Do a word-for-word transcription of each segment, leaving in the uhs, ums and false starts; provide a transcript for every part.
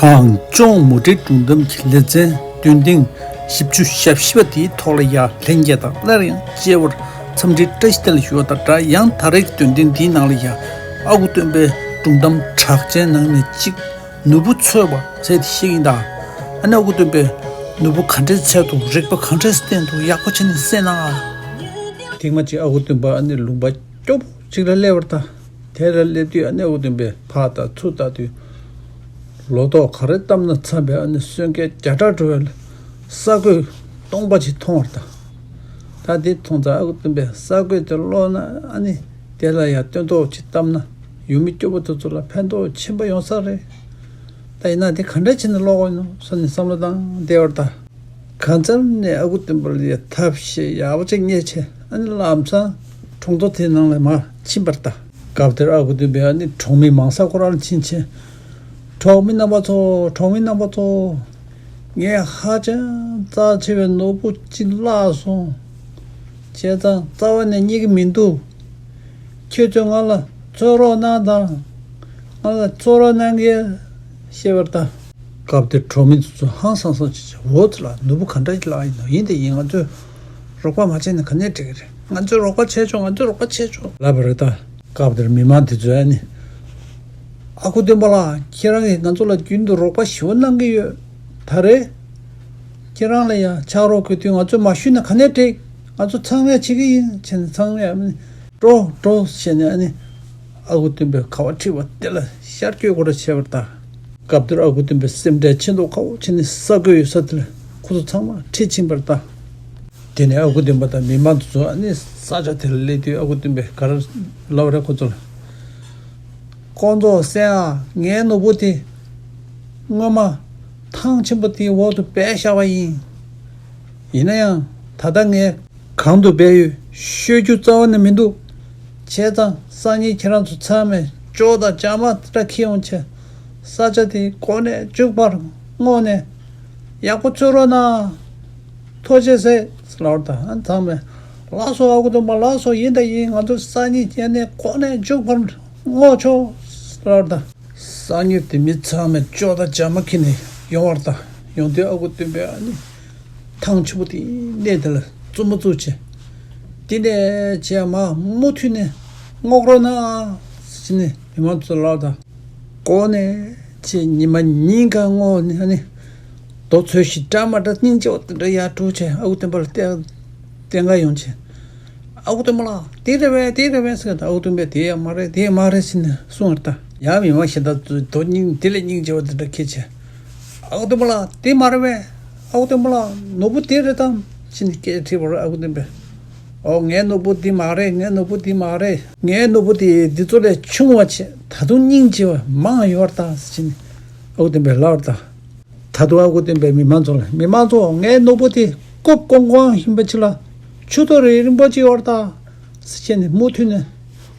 གངས་ལྗོངས་མུ་འབྲེལ་སྒྲུང་གཏམ་གྱི་ལེ་ཚན་བདུན་ཐེངས་བཞི་བཅུ་ཞེ་བཞི་པ་དེའི་ཐོག་ལ་ཡ་ལྷན་རྒྱས་དང་སླར་ཡང་མཇལ་བར་འཚམས་འདྲི་བཀྲ་ཤིས་བདེ་ལེགས་ཞུ་བ་དང་སྦྲགས། ཡང་ད་རེས་ཀྱི་བདུན་ཐེངས་འདིའི་ནང་ལ་ཡ་ཨ་ཁུ་སྟོན་པའི་སྒྲུང་གཏམ་གྲགས་ཅན་ནང་ནས་གཅིག་ནོར་བུ་འཚོལ་བ་ཟེར་དེ་ཤེས་ཀྱིན་གདའ། ཨ་ནི་ཨ་ཁུ་སྟོན་པས་ནོར་བུ་ག་འདྲས་འཚོལ་འདུག་རིག་པ་ག་འདྲས་བསྟེན་འདུག་ཡག་པོ་བྱས་ནས་གསན་གནང་ཨ། ཐེངས་མ་གཅིག་ཨ་ཁུ་སྟོན་པ་ཨ་ནི་ལུང་པ་སྐྱོ་པོ་གཅིག་ལ་སླེབས་པ་རེད་ད། དེ་ལ་སླེབས་དུས་ཨ་ནི་ཨ་ཁུ་སྟོན་པས་ཕར་ལྟ་ཚུར་ལྟ་དུས། ལོ་ཏོག་ག་རེ་བཏབ་ན་འཚམ་པའི་ཨ་ནི་སོན་རྐྱལ་བརྒྱ་ཕྲག་འགྲོ་བའི་ས་རྒོད་སྟོང་པ་ཅིག་མཐོང་བ་རེད་ད། ད་དེ་མཐོང་ཙང་ཨ་ཁུ་སྟོན་པས་ས་རྒོད་དེ་སློག་ན་ཨ་ནི་དེ་ལ་ཡང་སྟོན་ཐོག་ཅིག་བཏབ་ན་ཡུལ་མི་སྐྱོ་པོ་དེ་ཚོ་ལ་ཕན་ཐོགས་ཆེན་པོ་ཡོང་ས་རེད། ད་ཡིན་ན་དེ་ག་འདྲ་བྱས་ནས་སློག་དགོས་ཡིན་ནོ་བསམ་ནས་བསམ་བློ་བཏང་བསྡད་པ་རེད་ད། གང་འཚམ་ནས་ཨ་ཁུ་སྟོན་པ་ལ་ཡ་ཐབས་ཤེས་ཡག་པོ་ཅིག་རྙེད་བྱས་ཨ་ནི་ལམ་སང་གྲོང་ཚོ་དེའི་ནང་ལ་མར་ཕྱིན་པ་རེད་ད། སྐབས་དེར་ཨ་ཁུ་སྟོན་པས་ཨ་ནི་གྲོང་མི་མང་ས་ཁོ་རང་ལ་ཕྱིན་བྱས། གྲོང་མི་རྣམ་པ་ཚོ། གྲོང་མི་རྣམ་པ་ཚོ། ངས་ཧ་ཅང་རྩ་ཆེ་བའི་ནོར་བུ་ཅིག་བརླགས་སོང་། བྱས་ཙང་རྩ་བ་ནས་རྙེད་ཀྱི་མི་འདུག་ཁྱེད་ཚོས་ང་ལ་འཚོལ་རོགས་གནང་དང་། ང་ལ་འཚོལ་རོགས་གནང་གི་ཞེས་པ་རེད་ད། སྐབས་དེར་གྲོང་མི་ཚོ་ཧང་སང་སང་བྱས་བྱས། འོ་ཙི་ལ་ནོར་བུ་ག་འདྲ་ཞིག་བརླགས་ཡིན་ནོ། ཡིན་དེ་ཡིན་ང་ཚོས་རོགས་པ་མ་བྱས་ན་ག་ནས་འགྲིག་གི་རེད། ང་ཚོས་རོགས་པ་བྱས་ཆོག་ང་ཚོས་རོགས་པ་བྱས་ཆོག་ལབ་པ་རེད་ད། སྐབས་དེར་མི་མང་དེ་ཚོས་ཨ་ནི། ཨ་ཁུ་སྟོན་པ་ལགས། ཁྱེད་རང་གིས་ང་ཚོ་ལ་རྒྱུན་དུ་རོགས་པ་ཞེ་པོ་གནང་གི་ཡོད། ད་རེས་ཁྱེད་རང་ལ་ཡང་ཕྱག་རོགས་དགོས་དུས་ང་ཚོས་མ་ཞུས་ན་ག་ནས་འགྲིག་ང་ཚོ་ཚང་མས་བྱེད་ཀྱི་ཡིན་བྱས་ནས་ཚང་མས་ཨ་ནི། འགྲོ་འགྲོ་ཟེར་ནས་ཨ་ནི་ཨ་ཁུ་སྟོན་པའི་ཁ་བ་ཁྲིད་པ་དེ་ལ་ཤར་བསྐྱོད་དགོས་ར་བྱས་པ་རེད་ད། སྐབས་དེར་ཨ་ཁུ་སྟོན་པའི་སེམས་ཁྲལ་ཆེ་མདོག་ཁ་པོ་བྱས་ནས་ས་རྒོད་ཡོད་ས་དེ་ལ་ཁོ་ཚོ་ཚང་མ་ཁྲིད་ཕྱིན་པ་རེད་ད། དེ་ནས་ཨ་ཁུ་སྟོན་པ་དང་མི་མང་དེ་ཚོ་ཨ་ནི་ས་ཆ་དེ་ལ་སླེབས་དུས་ཨ་ཁུ་སྟོན་པས་ག་རེ་ལབ་རེད་ཁོ་ཚོ་ལ། དཀོན་མཆོག་གསན་ཨ། ངའི་ནོར་བུ་དེ་སྔོན་མ་ཐང་ཆེན་པོ་དེའི་འོག་ཏུ་སྦས་བཞག་པ་ཡིན། ཡིན་ན་ཡང་ད་ལྟ་ངས་གང་དུ་སྦས་ཡོད་ཤོད་རྒྱུ་རྩ་བ་ནས་མི་འདུག་བྱས་ཙང་སང་ཉིན་ཁྱེད་རང་ཚོ་ཚང་མས་ཅོག་དང་ལྕགས་མ་འདྲ་འཁྱེར་ཡོང་བྱས། ས་ཆ་དེ་མགོ་ནས་མཇུག་བར་སྔོག་ནས་ཡག་པོ་འཚོལ་རོགས་གནང་། ཐུགས་རྗེ་ཆེ་ལབ་པ་དང་ཨ་ཚང་མས་ལགས་སོ་ཨ་ཁུ་སྟོན་པ་ལགས་སོ་ཡིན་ད་ཡིན། ང་ཚོ་སང་ཉིན་ཁྱེད་ནས་མགོ་ནས་མཇུག་བར་སྔོག་ཆོག་ལབ་པ་དང་། སང་ཉིན་དེ་མི་ཚང་མས་ཅོག་དང་ལྕགས་མ་འཁྱེར་ནས་ཡོང་བ་དང་ཡོང་དུས་ཨ་ཁུ་སྟོན་པས་ཨ་ནི་ཐང་ཆེན་པོ་དེའི་གནས་དེ་ལ་བཙུན་མོ་བཙུགས་བྱས། དེ་ནས་བྱས་མར་མུ་མཐུད་ནས་སྔོག་རོགས་གནང་ཟེར་ནས་མི་མང་ཚོ་ལབ་པ་དང་། མགོ་ནས་བྱས་ཉི་མ་ཉིན་གང་སྔོག་ནས་ཨ་ནི་རྡོ་ཚོས་ཤིག་འདྲ་མ་འདྲ་སྙིང་རྗེ་བ་དེ་འདྲ་ཡར་སྒྲུག་བྱས་ཨ་ཁུ་སྟོན་པ་ལ་བསྟན་བསྟན་ག་ཡོང་བྱས། ཨ་ཁུ་སྟོན་པ་ལགས་དེ་རེད་པས་དེ་རེད་པས་ཟེར་ད་ཨ་ཁུ་སྟོན་པས་དེ་ཡང་མ་རེད་དེ་ཡང་མ་རེད་ཟེར་ནས་གསུངས་པ་རེད་ད། ཡང་མི་མང་གཞན་དག་ཚོས་རྡོ་སྙིང་དེ་ལས་སྙིང་རྗེ་བ་དེ་འདྲ་འཁྱེར་བྱས། ཨ་ཁུ་སྟོན་པ་ལགས་དེ་མ་རེད་པས། ཨ་ཁུ་སྟོན་པ་ལགས་ནོར་བུ་དེ་རེད་དམ་ཟེར་ནས་སྐད་དྲིས་པར་ཨ་ཁུ་སྟོན་པས། ཨོ་ངའི་ནོར་བུ་འདི་མ་རེད། ངའི་ནོར་བུ་འདི་མ་རེད། ངའི་ནོར་བུ་དེ་འདི་ཚོ་ལས་ཆུང་བ་བྱས་ད་དུང་སྙིང་རྗེ་བ་མང་ཡོད་པར་གདའ་ཟེར་ནས་ཨ་ཁུ་སྟོན་པས་ལབ་པར་གདའ། ད་དུང་ཨ་ཁུ་སྟོན་པས་མི་མང་ཚོ་ལ་མི་མང་ཚོ་ངའི་ནོར་བུ་དེ་རྐུབ་ཀོང་ཀོང་ཡིན་པ་ཅིག་ལ་མཆུ་ཏོ་རིང་རིང་པོ་ཅིག་ཡོད་པར་གདའ་ཟེར་བྱས་ནས་མུ་མཐུད་ནས་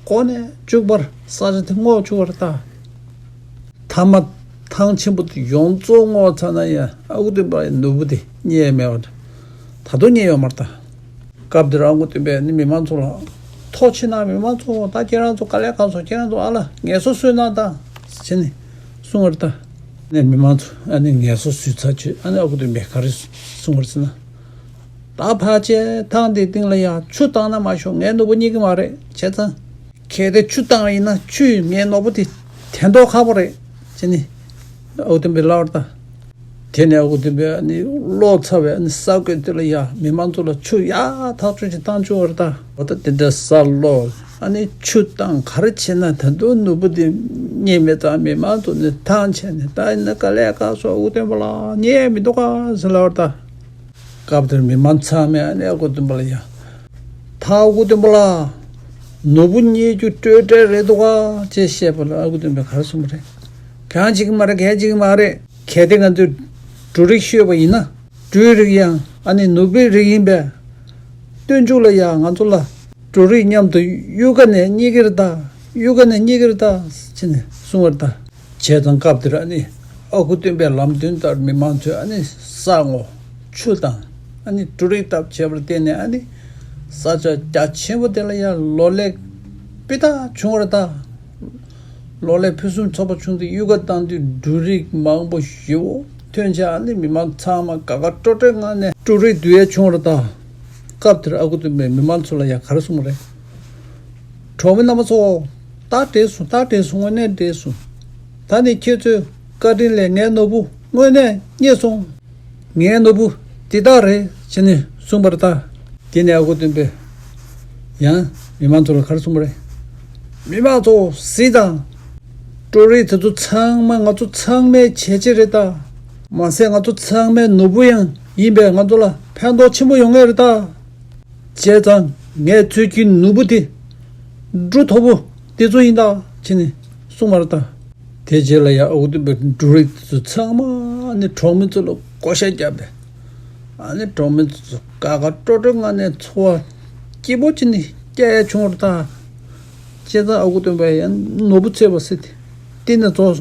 མགོ་ནས་མཇུག་བར་ས་ཆ་དེ་སྔོག་བཅུག་པར་གདའ། མཐའ་མ་ཐང་ཆེན་པོ་དེ་ཡོངས་རྫོགས་སྔོག་ཚར་ན་ཡང་ཨ་ཁུ་སྟོན་པ་ཡི་ནོར་བུ་དེ་རྙེད་མེད་པ་རེད། ད་དུང་རྙེད་ཡོད་མ་རེད་ད། སྐབས་དེར་ཨ་ཁུ་སྟོན་པས་ནི་མི་མང་ཚོ་ལ་ཐུགས་རྗེ་གནང་། མི་མང་ཚོ་ད་ཁྱེད་རང་ཚོ་དཀའ་ལས་ཁག་སོང་ཁྱེད་རང་ཚོ་ཨ་ལ་ངལ་གསོ་གསོས་གནང་དང་ཟེར་ནས་གསུངས་པ་རེད་ད། ནས་མི་མང་ཚོ་ཨ་ནི་ངལ་གསོ་གསོས་ཚར་རྗེས་ཨ་ནི་ཨ་ཁུ་སྟོན་པས་ག་རེ་གསུངས་པ་རེད་ཟེར་ན། ད་ཕལ་ཆེར་ཐང་དེའི་སྟེང་ལ་ཡང་ཆུ་བཏང་ན་མ་ཞོག་ངའི་ནོར་བུ་རྙེད་ཀྱི་མ་རེད། བྱས་ཙང་གལ་ཏེ་ཆུ་བཏང་བ་ཡིན་ན་ཆུས་ངའི་ནོར་བུ་དེ་དེད་མདོག་ཁ་པོ་རེད་ཟེར་ནས་ཨ་ཁུ་སྟོན་པས་ལབ་པ་རེད་ད། དེ་ནས་ཨ་ཁུ་སྟོན་པས་ཨ་ནི་སློག་ཚར་བའི་ཨ་ནི་ས་རྒོད་དེ་ལ་ཡང་མི་མང་ཚོ་ལ་ཆུ་ཡག་ཐག་ཆོད་ཅིག་བཏང་བཅུག་པ་རེད་ད། འོ་ད་དེ་འདྲ་ས་སློག་ཨ་ནི་ཆུ་བཏང་ག་རེ་བྱས་ན་ད་དུང་ནོར་བུ་དེ་རྙེད་མེད་ཙང་མི་མང་ཚོ་ནི་ཐང་ཆད་ནས་ད་ཡིན་ན་དཀའ་ལས་ཁག་སོང་ཨ་ཁུ་སྟོན་པ་ལགས་རྙེད་མི་འདུག་ག་ཟེར་ལབ་པ་རེད་ད། སྐབས་དེར་མི་མང་ཚང་མས་ཨ་ནི་ཨ་ཁུ་སྟོན་པ་ལ་ཡ། ད་ཨ་ཁུ་སྟོན་པ་ལགས། ནོར་བུ་རྙེད་རྒྱུ་སྤྲོས་བྲལ་རེད་འདུག་ག་ཅེས་བཤད་པ་ལ་ཨ་ཁུ་སྟོན་པས་ག་རེ་གསུངས་པ་རེད། གང་བྱེད་ཀྱི་མ་རེད་གང་བྱེད་ཀྱི་མ་རེད། གལ་ཏེ་ང་ཚོས་འབྲུ་རིགས་ཤོད་པ་ཡིན་ན་འབྲུའི་རིགས་ཡང་ཨ་ནི་ནོར་བུའི་རིགས་ཡིན་པས། སྟོན་མཇུག་ལ་ཡང་ང་ཚོ་ལ་འབྲུ་རིགས་མཉམ་དུ་གཡུས་ཁ་ནས་རྙེད་ཀྱི་རེད་ད། གཡུས་ཁ་ནས་རྙེད་ཀྱི་རེད་ད་ཅེས་ནས་གསུངས་པ་རེད་ད། བྱས་ཙང་སྐབས་དེར་ཨ་ནི་ཨ་ཁུ་སྟོན་པའི་ལམ་སྟོན་ལྟར་མི་མང་ཚོས་ཨ་ནི་ས་སྔོག་ཆུ་བཏང་ཨ་ནི་འབྲུ་རིགས་བཏབ་བྱས་པར་བརྟེན་ནས་ཨ་ནི་ས་ཆ་རྒྱ་ཆེན་པོ་དེ་ལ་ཡང་ལོ་ལེགས་སྤུས་དག་བྱུང་བར་གདའ། གློག་ཀླད་ཕུན་སུམ་ཚོགས་པ་བྱུང་སྟེ་གཡུག་ཁ་བཏང་དུས་འབྲུ་རིགས་མང་པོ་ཞེ་པོ་ཐོན་ཆེ། ཨ་ནི་མི་མང་ཚང་མ་དགའ་དགའ་སྤྲོ་སྤྲོའི་ངང་ནས་འབྲུ་རིགས་བསྡུ་ཡས་བྱུང་བ་རེད་ད། སྐབས་དེར་ཨ་ཁུ་སྟོན་པས་མི་མང་ཚོ་ལ་ཡང་ག་རེ་གསུངས་པ་རེད། གྲོགས་མི་རྣམ་པ་ཚོ། ད་བགྲེས་སོང་། ད་བགྲེས་སོང་། དངོས་གནས་བགྲེས་སོང་། ད་ནི་ཁྱེད་ཚོའི་བཀའ་དྲིན་ལས་ངའི་ནོར་བུ་དངོས་གནས་རྙེད་སོང་། ངའི་ནོར་བུ་འདི་དག་རེད་ཅེས་ནས་གསུངས་པ་རེད་ད། དེ་ནས་ཨ་ཁུ་སྟོན་པས་ཡང་མི་མང་ཚོ་ལ་ག་རེ་གསུངས་པ་རེད། མི་མང་ཚོ་གཟིགས་དང་། འབྲུ་རིགས་དེ་ཚོ་ཚང་མ་ང་ཚོ་ཚང་མའི་བྱས་རྗེས་རེད་ད། མ་ཟད་ང་ཚོ་ཚང་མའི་ནོར་བུ་ཡང་ཡིན་པས་ང་ཚོ་ལ་ཕན་ཐོགས་ཆེན་པོ་ཡོང་ངེས་རེད་ད། བྱས་ཙང་ངས་ཚོད་ཀྱི་ནོར་བུ་དེ་འབྲུ་མཐོ་པོ་དེ་ཚོ་ཡིན་ད་ཅེས་ནས་གསུངས་པ་རེད་ད། དེ་རྗེས་ལ་ཡང་ཨ་ཁུ་སྟོན་པས་འབྲུ་རིགས་དེ་ཚོ་ཚང་མ་ནི་གྲོགས་མི་ཚོ་ལ་བགོ་བཤའ་བརྒྱབ་པས། ཨ་ནི་གྲོགས་མི་ཚོ་དགའ་དགའ་སྤྲོ་སྤྲོའི་ངང་ནས་འཚོ་བ་སྐྱིད་པོ་ཅིག་ནི་སྐྱེལ་ཡ་བྱུང་བ་རེད་ད། བྱས་ཙང་ཨ་ཁུ་སྟོན་པས་ཡང་ནོར་བུ་ཚོད་པ་ཟེར་ཏེ་དེ་ནས་རྫོགས་